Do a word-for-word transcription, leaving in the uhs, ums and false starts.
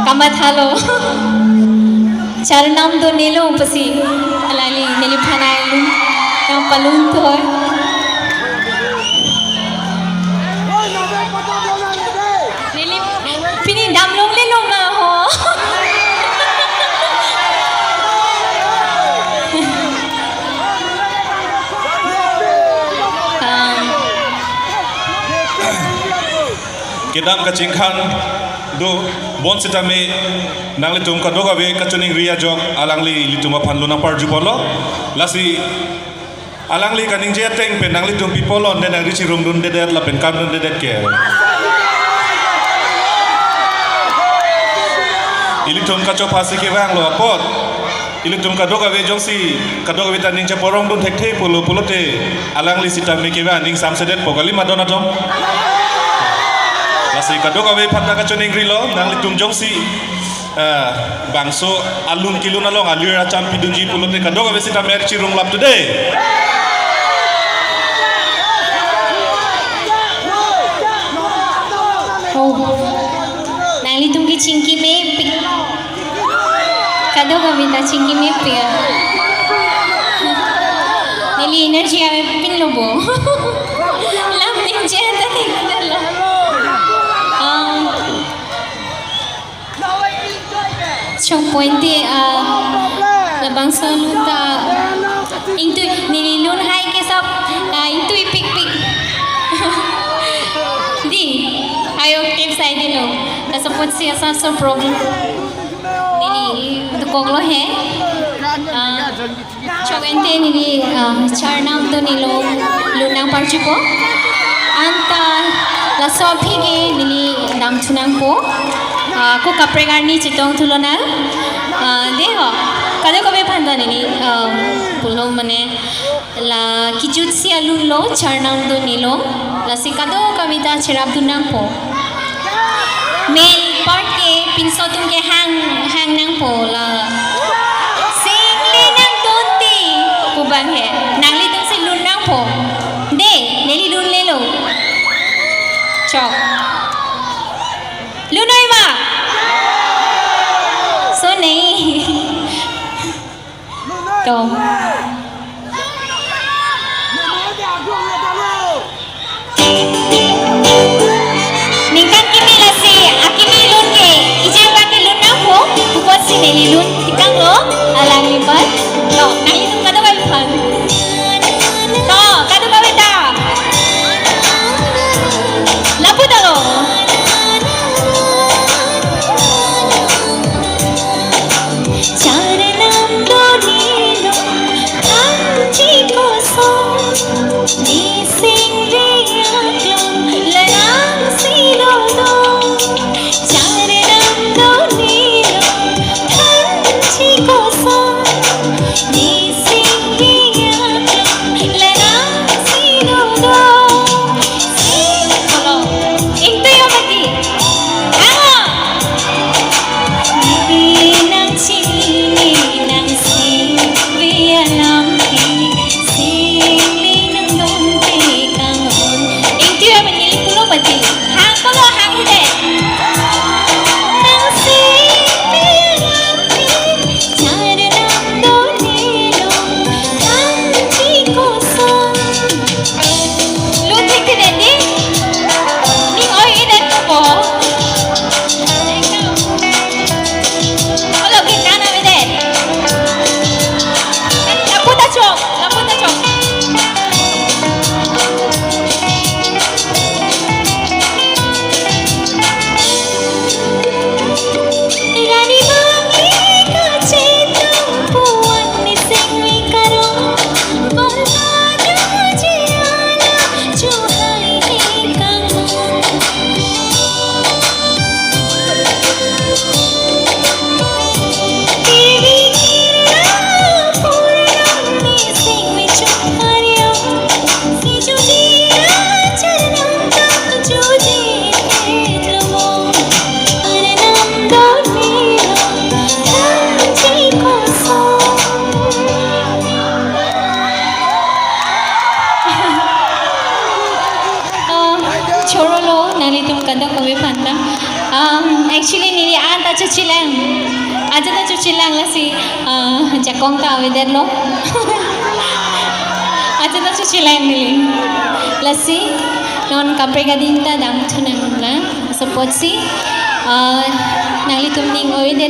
Kamathalo. Charnam do nelo pusi. Alangli neliphan alun. Nangpalun thoi. Neli pini damlonglelo ma ho. Um, Kedam kachingkhan do bonsitame nanglitum kadokave kachiningri ajok alangli ilitum aphan lun nangparjuponlo. Lasi alangli kaningje ateng pen nanglitum pi pulote nangri chirumdundedet lapen kamdundedet ke. Ilitum kachophasi kevanglo apot. Ilitum kadokave jongsi kadokave ta ning cheporongdun thekthe pulo pulote alangli sitame kevang ning samsedetpo kali ma don atum. Lasi kadokave aphan ta kachiningrilo nanglitum jongsi ah, bangso alun kelun along alir acham pidunji pulote kadokave sitame chirunglap today. Oh. Nanglitum ke chingki mepik. Kadokave ta chingki mepik. Neli energy avepinlo bo. Lam ningje ta ningdalo. Um, Chok pointe, ah, labangso alun ta ingtui neli lun hai ke sab, ah, ingtui pikpik. Di, ayo tips ai dilo. Laso apotsi asap so problem. Neli dokoklo he. Ah, Chok ente neli, ah, charnam do nelo lun nangparjupo. Anta laso aphi ke neli damthunangpo. Ah, ako kaprek arni chetongthu lonang. Ah, de ho. Kadokave aphan ta neli, ah, pulo mane la kejutsi alunlo charnam do nelo. Lasi kadokave ta cherapdun nangpo. Male part ke pinso atum ke hang, hang nangpo la. Singli nangdunti. Pu abang he. Nanglitumsi lun nangpo. De, neli lunlelo. Chok. Lun noi ma? So nei. To. Ningkan kimi lasi, akimi lun ke, ijang bak ke lun nangpo, pu apotsi neli lun, tikanglo, alangli aphan. To, nanglitum kadokave aphan. To, kadokave ta. Lapu talo. Charnam do nelo, Chuchilang. Ajat ta chuchilang lasi, ah, jakong ta avedetlo. Ajat ta chuchilang neli. Lasi, non kaprek ading ta damthu nanglang. Support si, ah, nanglitum ning avedet.